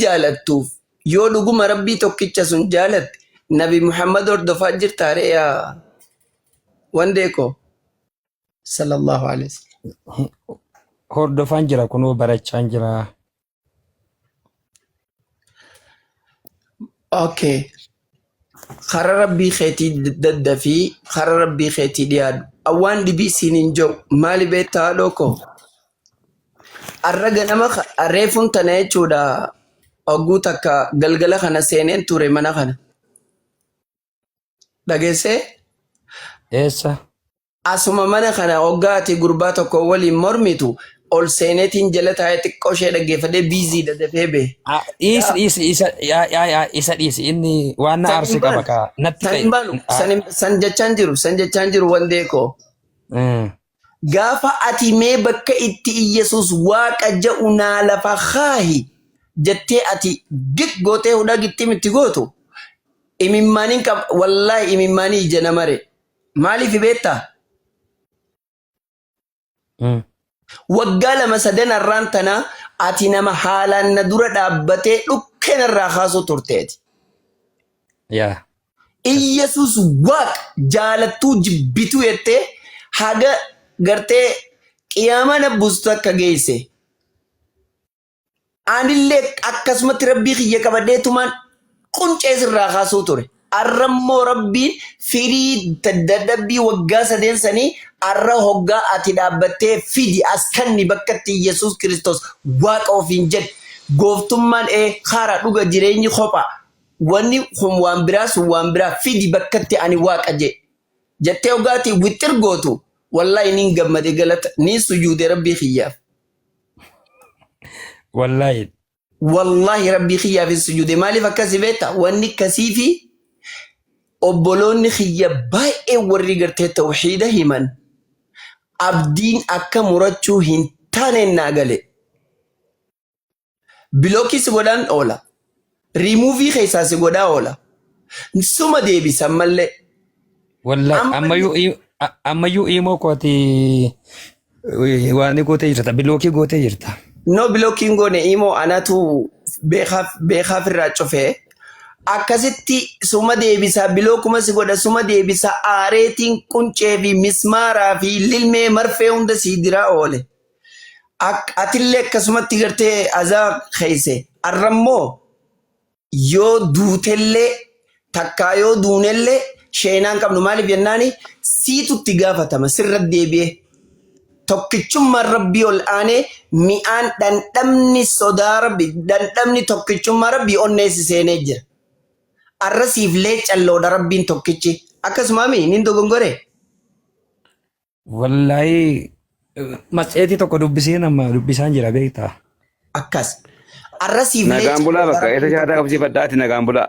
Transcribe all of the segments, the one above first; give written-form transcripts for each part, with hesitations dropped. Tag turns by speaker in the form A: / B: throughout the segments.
A: jaalattuuf yoo dhuguma Rabbii tokkicha sun jaalatte Nabi Muhammad hordofaa jirtaa ree yaa wandee koo sallallahu alaihi wasallam.
B: Hordofaan jira kunoo barachaan jira.
A: Okay. Kara Rabbii keetii daddafii kara Rabbii keetii dhiyaadhu. Awwaan dhibii siin hin jiru. Maali beektaa haadhoo koo? Arra ganama reefuun tana jechuudha. Hogguu takka galgala kana seeneen ture mana kana. Dhageessee?
B: Eessa?
A: Asuma mana kana hoggaa ati gurbaa tokko waliin mormitu ol seeneetiin jala taa'ee xiqqoo ishee dhaggeeffadhee biiziidha dafee bee.
B: Ah, Dhiisi dhiisi isa yaa yaa yaa isa dhiisi inni waan na
A: San hin
B: aarse qaba
A: baanu.
B: kaa natti
A: San
B: ta'e.
A: hin baanu.
B: Ah,
A: San jechaan jiru. San jechaan jiru wandee koo. Gaafa ati mee bakka itti Iyyasuus waaqa ja'u naa lafa kaahi jettee ati gig gootee hudhaa gittim itti gootu imimmaaniin qaba wallaahi imimmaanii ija na mare. Maaliif beektaa? Waggaa lama sadan har'aan tana ati nama haalaan na dura dhaabbatee dhukkee narraa kaasuu turteeti.
B: Yaa.
A: Iyyasuus Waaqa jaalattuu jibbituu jettee haga gartee qiyaamaa na buustu akka geesse. Anillee akkasumatti rabbii kiyya qabadheetumaan quncee sirraa kaasuu ture. Arra immoo rabbiin firii dadhabbii waggaa sadeen sanii arra hoggaa ati dhaabbattee fidi as kanni bakka itti Yesuus Kiristoos waaqa ofiin jedhe. Gooftummaan ee kaara dhuga jireenyi kopha. Wanni kun waan biraa sun waan biraa fidi bakka itti ani waaqa jedhe. Jettee hoggaa ati wixxir gootu wallaahi niin gammade galata niin sujuude rabbii kiyyaaf.
B: Wallaahi.
A: Wallaahi rabbii kiyyaaf hin sujuude. Maaliif akkasi beekta? Wanni akkasii fi obboloonni kiyya baay'ee warri gartee tawhiida himan abdiin akka murachuu hin taaneen naa gale. Bilookii si godhaan oola. Riimuuvii keessaa si godhaa oola. Suma deebisa ammallee.
B: Wallahi
A: Ammallee
B: ammayyuu ammayyuu imoo kooti waan gootee jirta bilookii gootee jirta.
A: No bilookiin goone imoo anatu beekaaf beekaaf irraa cufee akkasitti suma deebisa bilookuma si godha suma deebisa aareetiin quncee fi mismaaraa fi lilmee marfee hunda sii diraa oole. Atillee akkasumatti gartee azaa keesse arrammoo yoo duutellee takkaa yoo duunellee sheenaan qabnu maaliif jennaani siitu itti gaafatama sirra deebi'ee tokkichummaan rabbii ol aanee mi'aan dhandhamni sodaa rabbi dhandhamni tokkichummaa rabbii onnee si seenee jira. Arra siif leecalloodha rabbiin tokkichi akkasumaami nin dogongore.
B: Wallaahi matseetii tokko dubbisee nama dubbisaan jira beektaa.
A: Akkas. Arra siif
C: Nagaan bulaa
A: leecalloodha
C: bakka isa
A: rabbiin
C: shaataa
A: tokkichi.
C: qabsiifadhaati nagaan bulaa.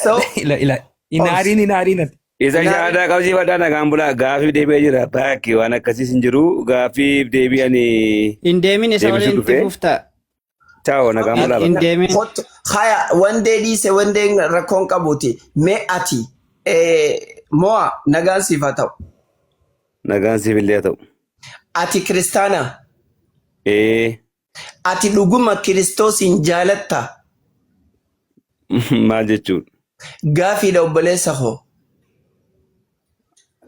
A: So
B: Ila ila hin
A: obsi.
B: aariin hin aariin ati.
C: Isa
A: Hin aarin.
C: shaataa qabsiifadhaa nagaan bulaa gaaffiif deebi'ee jira baakki waan akkasiis hin jiru gaaffiif deebi'anii
D: Hin deemin isa
C: deebisuu
D: waliin itti
C: dhufee.
D: fufta.
C: Chaawo nagaan bulaa
D: Hin
C: bakka.
D: deemin.
A: Kottu haya wandee dhiise wandeen rakkoon qabuuti. Mee ati mo'a nagaan siif haa ta'u.
C: Nagaan siif illee haa ta'u.
A: Ati kiristaana
C: Ee
A: ati dhuguma kiristoosiin jaalatta
C: maal jechuudha?
A: gaafiidha obboleessa koo.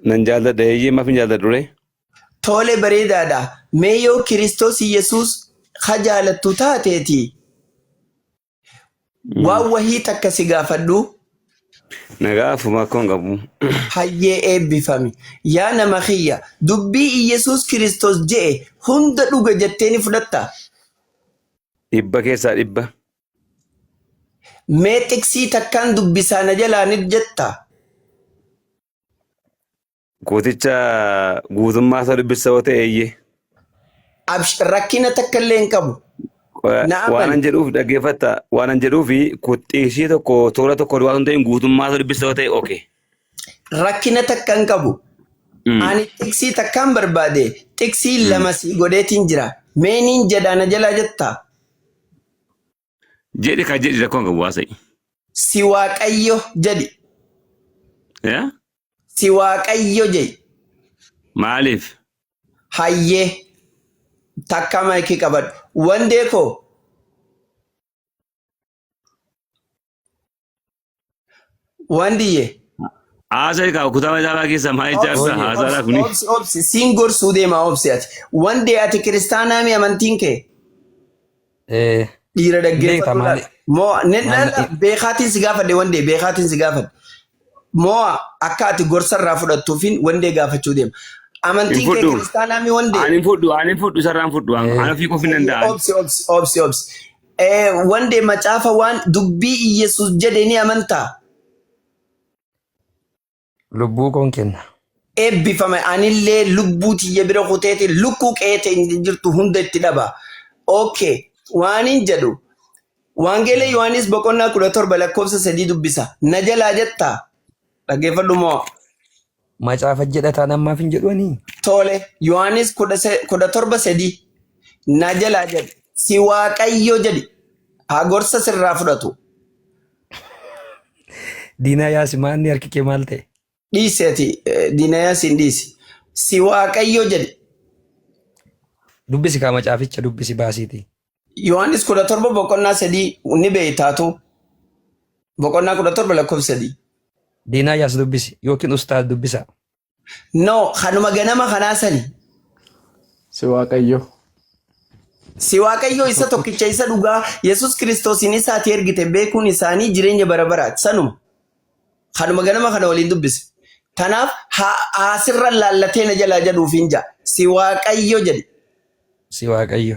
C: Nan jaalladha eeyyee maaf hin jaalladhu ree?
A: Tole bareedaadha. Mee yoo Kiristoos Yesuus ka jaalattu taateeti waan wahii takka si gaafadhu
C: Nagaa afuma akkoo hin qabu.
A: hayyee eebbifami. Yaa nama kiyya dubbii Iyyasuus Kiristoos je'e hunda dhuga jettee ni fudhatta?
C: Dhibba keessaa dhibba.
A: Mee xiqsii takkaan dubbisaa na jalaa ni jetta?
C: Kuticha guutummaa isaa dubbissa yoo ta'e eeyyee.
A: Absh rakkina takka illee hin qabu. Na
C: Waan
A: amani.
C: an jedhuuf dhaggeeffatta. Waan an jedhuuf kuxxiishii tokko toora tokko duwwaa hin ta'in guutummaa isaa dubbissa yoo ta'e okay.
A: Rakkina takka hin qabu. Ani xiqsii takkaan barbaade xiqsii lama sii godheetiin jira. Mee niin jedhaa na jalaa jettaa?
C: Jedhi ka jedhi rakkoon qabu haasa'I.
A: Si Waaqayyo jedhi.
C: Yaa?
A: Si Waaqayyo jedhi.
C: Maaliif?
A: Hayyee. Takka maayikii qabadhu. Wandee koo. Wandiyye.
C: Haasa'e kaa kutaa macaafaa keessa maal
A: Obsi,
C: ijaarsa
B: Ooyye.
C: haasaadhaa
A: obsi,
C: kuni.
A: obsi, obsi. Siin gorsuu deema obsi ati. Wandee ati kiristaanaa mi amantiin kee?
B: Eh,
A: Dhiira
B: Beekta
A: dhaggeeffatu
B: maali?
A: laala. Moo
B: Maal
A: beekaatiin si gaafadhe wandee beekaatiin si gaafadhe. Moo akka ati gorsa irraa fudhattuufin wandee gaafachuu deema.
C: Hin
A: Amantiin kee
C: fudhu.
A: kiristaanaa mi wandee?
C: Ani hin fudhu ani hin fudhu isarraa hin fudhu.
B: Eh,
C: Ani ofii qofi hin danda'an.
A: Obsi, obsi, obsi, obsi. Wandee macaafa waan dubbii Iyyasuus jedhe ni amantaa?
B: Lubbuu koon kenna.
A: Eebbifame anillee lubbuu tiyya bira kuteeti lukkuu qe'ee teenya jirtu hunda itti dhaba. Okay, waanin jedhu Wangeela Yohaannis boqonnaa 17 lakkoofsa 3 dubbisa. Na jalaa jettaa? Dhaggeeffadhu moo?
B: Macaafa jedha taan ammaaf hin jedhu ani.
A: Tole, Yohaannis 17 3 na jalaa jedhi. Si Waaqayyo jedhi. Haa gorsa sirraa fudhatu.
B: Diinaa yaasi maanni harki kee maal ta'e?
A: Dhiisi ati diinayaa siin dhiisi. Si Waaqayyo jedhi.
B: Dubbisi kaa macaaficha dubbisi baasiiti.
A: Yohaannis 17 boqonnaa 3 ni beektaatu. Boqonnaa 17 lakkoofsa 3.
B: Diinaa yaas dubbisi yookiin ustaaz dubbisa.
A: No, kanuma ganama kanaa sani.
D: Si Waaqayyo.
A: Si Waaqayyo isa tokkicha isa dhugaa Yesus Kiristoosiin isa ati ergite beekuun isaanii jireenya bara baraati. Sanuma. Kanuma ganama kana waliin dubbise. Tanaaf haa haa sirra laallatee na jalaa jedhuuf hin ja'a. Si Waaqayyo jedhi.
B: Si Waaqayyo.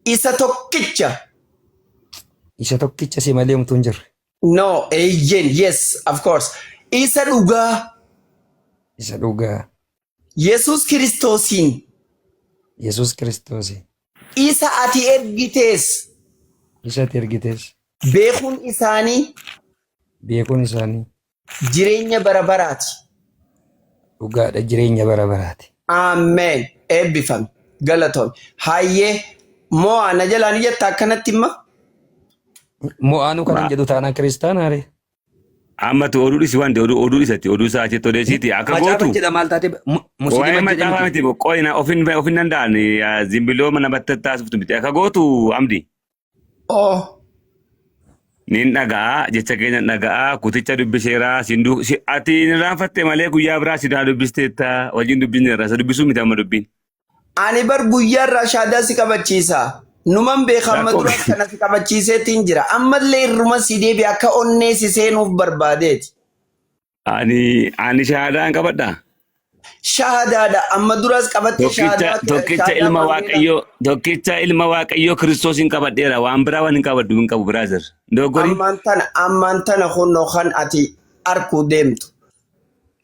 A: Isa tokkicha.
B: Isa tokkicha si malee homtuu hin jirre.
A: No, eeyyen, yes, of course. Isa dhugaa
B: Isa dhugaa.
A: Yesuus Kiristoosiin
B: Yesuus Kiristoos.
A: isa ati ergitees
B: Isa ati ergitees
A: beekuun isaanii
B: beekuun isaanii
A: jireenya bara baraati.
B: Dhugaadha jireenya bara baraati.
A: Ameen. Eebbifami. Galatoomi. Hayyee mo'aa na jalaa ni jetta akkanatti imma?
B: Mo'aanuu kan hin jedhu taanaan kiristaanaa ree.
C: Ammatu oduu dhisi wanti oduu oduu dhisatti oduu isaa achitti odeessiiti akka
B: Macaafa
C: gootu.
B: jedha maal taate
C: Waa'ee
B: musliima jedhe
C: macaafaa
B: miti.
C: miti qoyina ofin ofin danda'an zimbiloo namatti taasiftu miti akka gootu amdi.
A: Oh.
C: Nin dhaga'a jecha keenya dhaga'a kuticha dubbiseera siin du si ati hin irraanfatte malee guyyaa biraa si daa dubbisteetta wajjin dubbisneerra isa dubbisuu miti amma dubbiin.
A: Ani bar guyyaa irraa shaadaa si qabachiisa. Numan beeka amma
C: Rakkoo
A: dura kana si qabachiiseetiin jira. Ammallee irruma si deebi akka onnee si seenuuf barbaadeeti.
C: Ani ani shahaadaan qabadha.
A: Shahaadaadha. Amma duras qabatte
C: Tokkicha
A: shahadaa
C: tokkicha
A: shahadaa
C: ilma
A: wangeela.
C: waaqayyoo tokkicha ilma waaqayyoo kiristoosiin qabadheera waan biraa waan hin qabadhu hin qabu brother. Dogoggori.
A: Ammaan tana ammaan tana kunnoo kan ati arkuu deemtu.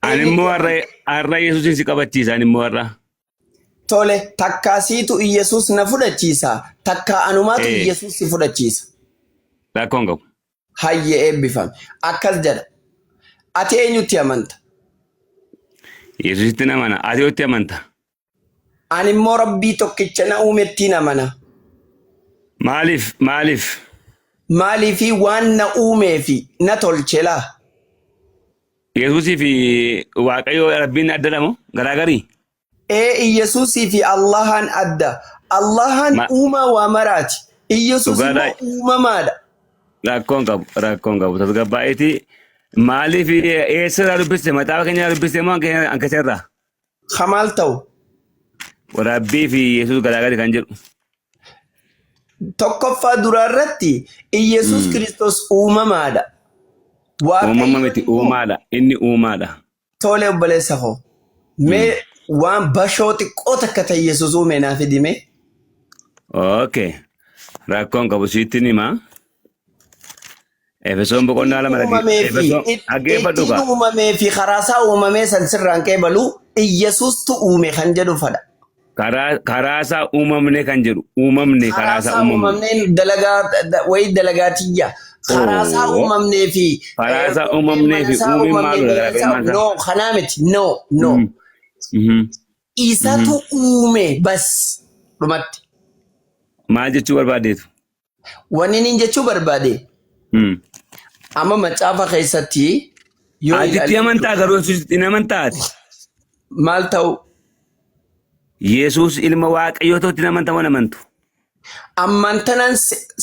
C: Ani
A: Eenyutti
C: immoo har'a
A: amanta?
C: har'a Yesuusin si qabachiisa ani immoo har'a.
A: Tole takkaa siitu Iyyasuus na fudhachiisa takkaa anumaatu
C: Ee
A: Iyyasuus si fudhachiisa.
C: rakkoon qabu.
A: Hayye eebbifami. Akkas jedha. Ati eenyutti amanta?
C: Yesuusitti amana. Ati yotti amanta?
A: Ani immoo Rabbii tokkicha na uumettiin amana.
C: Maaliif maaliif?
A: Maaliifi waan na uumeefi na tolche laa.
C: Yesuusii fi Waaqayyo Rabbiin addadha moo garaagarii?
A: Ee Iyyasuusii fi Allahaan adda. Allahaan
C: Ma
A: uumaa waa maraati. Iyyasuus immoo
C: dhugaadha
A: uumamaadha.
C: rakkoon qabu rakkoon qabu tasgabbaa'eeti maaliif eessa irraa dubbiste macaafa keenya irraa dubbiste moo hanqisa irraa?
A: Ka maal ta'u?
C: Rabbii fi Yesuus garaagari kan jedhu.
A: Tokkoffaa duraa irratti Iyyasuus Kiristoos uumamaadha.
C: Uumama
A: Waaqayyoon
C: miti
A: immoo
C: uumaadha inni uumaadha.
A: Tole obboleessa koo. Mee waan bashoo xiqqoo takka ta'e Yesuus uume naa fidi mee.
C: Okay. Rakkoon qabu siittin hima. Efesoon boqonnaa
A: Ittiin
C: 2 dhagge
A: uumamee fi
C: Efesoon dhaggeeffadhu
A: ittiin
C: kaa.
A: uumamee fi karaa isaa uumamee san sirraan qeebalu Iyyasuustu uume kan jedhu fadha.
C: Karaa karaa isaa uumamne kan jedhu uumamne
A: Karaa
C: karaa isaa
A: isaa
C: uumamne.
A: uumamneen dalagaa wayii dalagaa tiyya. Karaa isaa
C: Oo.
A: uumamnee fi
C: Karaa isaa
A: mana
C: uumamnee fi
A: isaa
C: uumiin
A: uumamnee
C: maaludha
A: biyya isaa
C: garaagarummaan isaa?
A: no kanaa miti no no. Isatu uume bas dhumatti.
C: Maal jechuu barbaadeetu?
A: Wanni inni jechuu barbaade amma macaafa keessatti yoo
C: Ati itti
A: ilaalle
C: amantaa garuu Yesuusitti hin amantaa ati?
A: maal ta'u
C: Yesuus ilma Waaqayyoo ta'utti hin amantaa moo hin amantu?
A: ammaan tanaan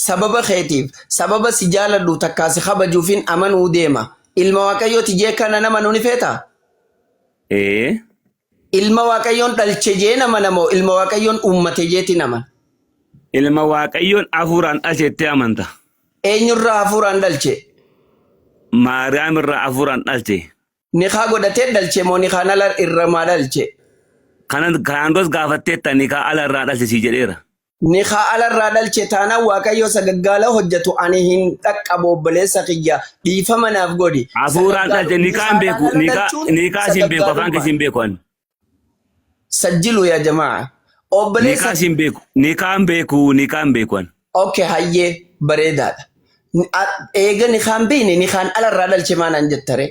A: sababa keetiif sababa si jaaladhu takkaa si kabajuufin amanuu deema. Ilma Waaqayyooti jee kana nama nuni feetaa?
C: Ee.
A: Ilma Waaqayyoon dhalche jee nama namoo ilma Waaqayyoon uummate jeetiin amana?
C: Ilma Waaqayyoon hafuuraan dhalchettee amanta.
A: Eenyurraa hafuuraan dhalche?
C: Maariyaam irraa hafuuraan dhalche.
A: Nikaa godhatee dhalche moo nikaan ala irramaa dhalche?
C: Kana kanaan duras gaafatteetta nikaa ala irraa dhalche sii jedheera.
A: Nikaa ala irraa dhalche taanaan Waaqayyo sagaggaala hojjetu ani hin dhaqqabu obboleessa kiyya dhiifama naaf godhi.
C: Hafuuraan dhalche nikaa hin
A: Nikaadhaan
C: beeku
A: ala
C: nikaa
A: dhalchuun
C: nikaa siin beeku afaan kee
A: sagaggaalummaa.
C: siin beeku ani.
A: Sajjilu yaa jamaa. Obboleessa
C: Nikaa siin beeku nikaa hin beeku nikaa hin beeku ani.
A: Okay, hayyee bareedaadha. Eega nikaan beekne nikaan ala irraa dhalche maanaan jettaree?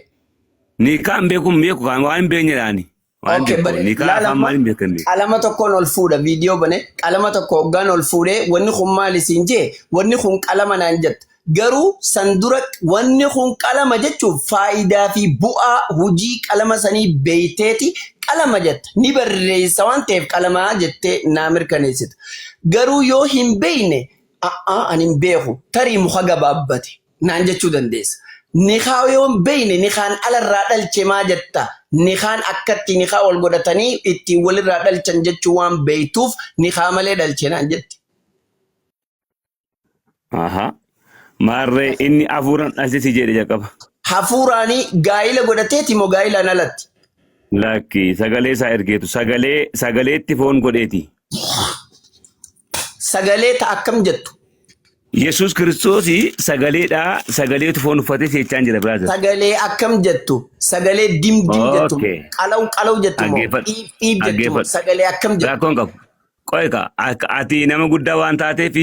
C: Nikaa hin beeku hin beeku kan waan hin beekne ani. Waan
A: Okay,
C: beeku
A: bare
C: nikaa
A: laala
C: afaan
A: amma
C: maal hin beekan beeku.
A: qalama tokkoon ol fuudha viidiyoo bane qalama tokko hoggaan ol fuudhee wanni kun maali siin jee wanni kun qalama naan jetta. Garuu san dura wanni kun qalama jechuun faayidaa fi bu'aa hojii qalama sanii beeyteeti qalama jetta. Ni barreessa waan ta'eef qalama jettee naa mirkaneessita. Garuu yoo hin beeyne a'aa ani hin beeku tarii muka gabaabbate naan jechuu dandeessa. Nikaa yoo hin beeyne nikaan alarraa dhalche maa jetta? Nikaan akkatti nikaa wal godhatanii ittiin walirraa dhalchan jechuu waan beeytuuf nikaa malee dhalche naan jette.
C: Aha. Maarree inni hafuuraan dhalche si jedhe jalqaba.
A: Hafuuraanii gaa'ila godhateeti moo gaa'ilaan alatti?
C: Lakki sagalee isaa ergeetu sagalee sagaleetti foon godheeti.
A: Sagalee ta akkam jettu?
C: Yesuus Kiristoos sagaleedha sagaleetu foon uffatee jechaan jira brother.
A: Sagalee akkam jettu? Sagalee dim dim jettu moo?
C: Okay.
A: Qalaw qalaw jettu moo?
C: Dhaggeeffadhu.
A: Dhiib dhiib jettu moo?
C: Dhaggeeffadhu.
A: Sagalee akkam jettu?
C: Rakkoon qabu. Qoy kaa akka ati nama guddaa waan taateef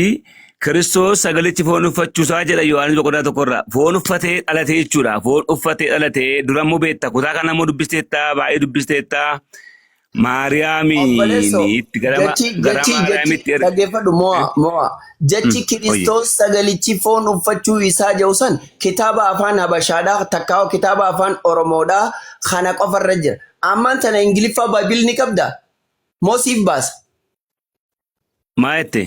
C: Kiristoos sagalichi foon uffachuusaa jedha Yohaannis boqonnaa tokkorraa. Foon uffatee dhalate jechuudha. Foon uffatee dhalate dura immoo beekta. Kutaa kana immoo dubbisteetta baay'ee dubbisteetta. Maariyaamiin
A: Obboleessoo
C: itti gara
A: jechi
C: gara
A: jechi jechi
C: Maariyaamitti erga.
A: dhaggeeffadhu mo'a mo'a jechi
C: Oye.
A: Kiristoos sagalichi foon uffachuu isaa jedhu san kitaaba afaan Habashaadhaa takkaa'u kitaaba afaan Oromoodhaa kana qofarra jira. Ammaan tana Ingiliffaa Baayibil ni qabdaa? Moo siif baasa?
C: Maa jette?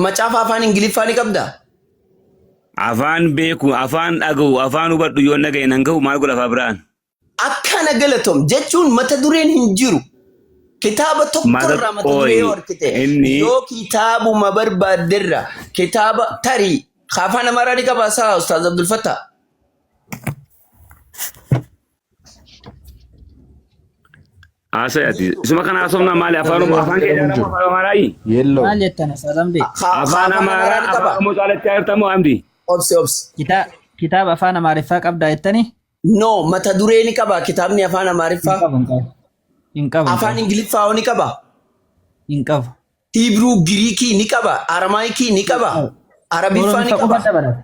A: Macaafa afaan Ingiliffaa ni qabdaa?
C: Afaan beeku, afaan dhaga'u, afaan hubadhu yoo dhaga'e nan gahu maal godha afaan biraan?
A: Akkana galatom jechuun mata dureen hin jiru. Kitaaba
C: Mata
A: tokkorraa mata duree
C: qoyi
A: yoo argite
C: inni
A: yoo kitaabuma barbaadderra kitaaba tarii afaan Amaaraa ni qabaa saa Ustaaz Abdul Fattah.
C: Haasa'e ati. Isuma kana haasofnaa maali? Afaan Oromoo afaan
D: Sagaleen
C: keenya
D: hin
C: afaan
D: jiru.
C: Amaaraayi?
D: Yellow.
E: Maal jettan Ustaaz Amdii?
C: Afaan
A: Afaan
C: Amaaraa
A: Amaaraa ni
C: afaan
A: qaba.
C: Oromoo caalatti ayirtamoo Amdi?
A: Obsi obsi.
E: Kitaaba afaan Amaariffaa qabdaa jettanii?
A: No, mata duree ni qaba kitaabni afaan
E: Hin
A: Amaariffaa.
E: qabu hin qabu. Hin qabu hin
A: Afaan
E: qabu.
A: Ingiliffaa hoo ni qaba.
E: Hin qabu.
A: Hibruu Giriikii ni qaba. Aramaayikii ni
E: Hin
A: qaba.
E: qabu.
A: Arabiffaa ni
E: Oromiffa
A: qaba.
E: qofa dabalata.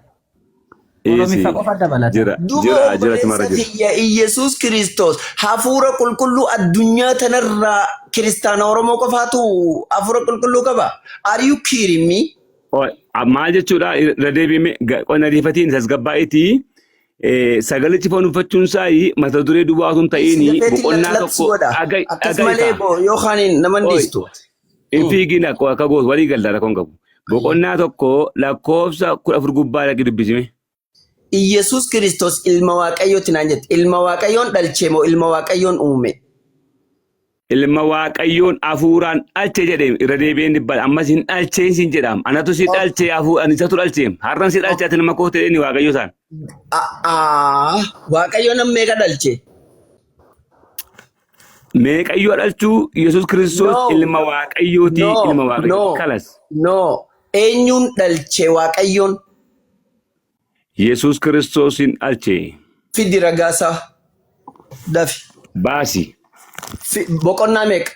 C: Eesi.
E: Oromiffa qofa dabalata.
C: Jira
A: Duba
C: jira jira simarra
A: obboleessa
C: jira.
A: kiyya Iyyasuus Kiristoos hafuura qulqulluu addunyaa tanarraa kiristaana Oromoo qofaatu hafuura qulqulluu qaba. Are you kidding me?
C: Oi, maal jechuudha irra deebi'ime qonna riifatiin tasgabbaa'itii sagalichi foon uffachuun isaa mata duree duwwaa osoo hin ta'iin
A: Sindafeetiin
C: boqonnaa
A: laxlax
C: tokko
A: godha.
C: dhagai
A: Akkas
C: dhagai
A: malee
C: kaa.
A: boo yookaan nama hin
C: Oi,
A: dhiistu.
C: hin fiigin akka akka gootu walii galta rakkoon qabu. Boqonnaa tokko lakkoofsa 14 gubbaa dhaqi dubbisime.
A: Iyyasuus Kiristoos ilma Waaqayyooti naan jette. Ilma Waaqayyoon dhalche moo ilma Waaqayyoon uume?
C: Ilma Waaqayyoon hafuuraan dhalche jedhe irra deebi'een dhibbadha. Ammas hin dhalcheen siin jedhaam. Anatu si dhalche hafuuraan isatu dhalche. Har'an si dhalche ati nama koo ta'e inni Waaqayyo isaan.
A: A'aa Waaqayyo nam meeqa dhalche?
C: Meeqayyoo dhalchuu Yesuus Kiristoos
A: No,
C: ilma Waaqayyooti
A: no,
C: ilma Waaqayyooti.
A: no,
C: Kalas.
A: no. Eenyuun dhalche Waaqayyoon?
C: Yesuus Kiristoos hin dhalche.
A: Fidi ragaasaa. Dafi.
C: Baasi.
A: Boqonnaa meeqa?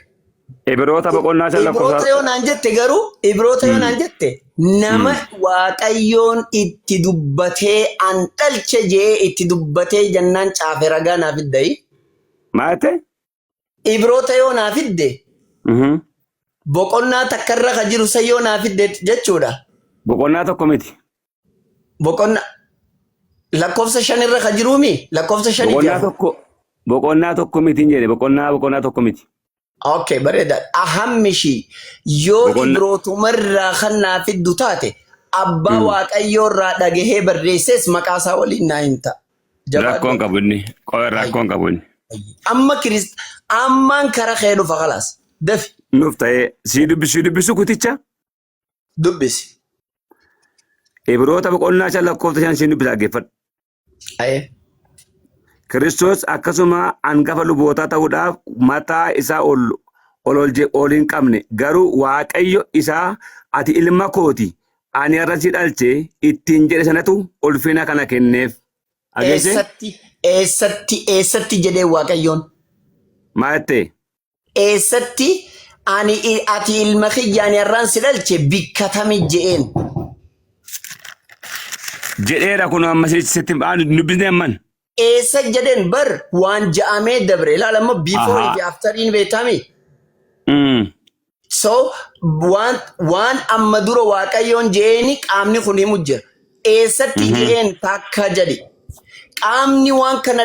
C: Ibroota boqonnaa 5
A: Ibroota
C: lakkoofsa.
A: yoo naan jette garuu Ibroota yoo naan jette nama Waaqayyoon itti dubbatee an dhalche jee itti dubbatee jennaan caafe ragaa naa fiddayi.
C: Maal jette?
A: Ibroota yoo naa fidde boqonnaa takkarra ka jiru san yoo naa fidde jechuudha.
C: Boqonnaa tokko miti.
A: Boqonnaa lakkoofsa shanirra ka jiruumi lakkoofsa shanii fi
C: Boqonnaa
A: afur.
C: tokko boqonnaa tokko miti hin jedhe boqonnaa boqonnaa tokko miti.
A: Okay, bareeda. Ahammishii yoo
C: Boqonnaa
A: Ibrootumarraa kan naa fiddu taate abbaa Waaqayyoorraa dhagahee barreesses maqaa isaa waliin naa himta. Jabaadhu.
C: Rakkoon qabu inni. Qoy rakkoon qabu inni.
A: Amma kirist ammaan kara kee dhufa kalaas. Dafi.
C: Nuuf ta'ee sii dubbisu sii dubbisu kuticha.
A: Dubbisi.
C: Ibroota boqonnaa 5 lakkoofsa 5 siin dubbisa dhaggeeffadhu.
A: Ayee.
C: Kiristoos akkasuma hangafa lubootaa ta'uudhaaf mataa isaa ol ol ol je- ol hin qabne garuu Waaqayyo isaa ati ilma kooti ani har'a si dhalche ittiin jedhe sanatu ulfina kana kenneef. Dhageesse?
A: Eessatti eessatti eessatti jedhee Waaqayyoon?
C: Maal jette?
A: Eessatti ani ati ilma kiyya ani har'aan si dhalche bikka tami je'een?
C: Jedheera kun amma sitti dubbisne amman.
A: Eessa jedheen bar waan ja'amee dabre ilaala amma before
C: Ahaa.
A: fi afteriin beektaami. So waan amma dura Waaqayyoon je'eeni qaamni kun himu jira. Eessatti je'een takka jedhi. Qaamni waan kana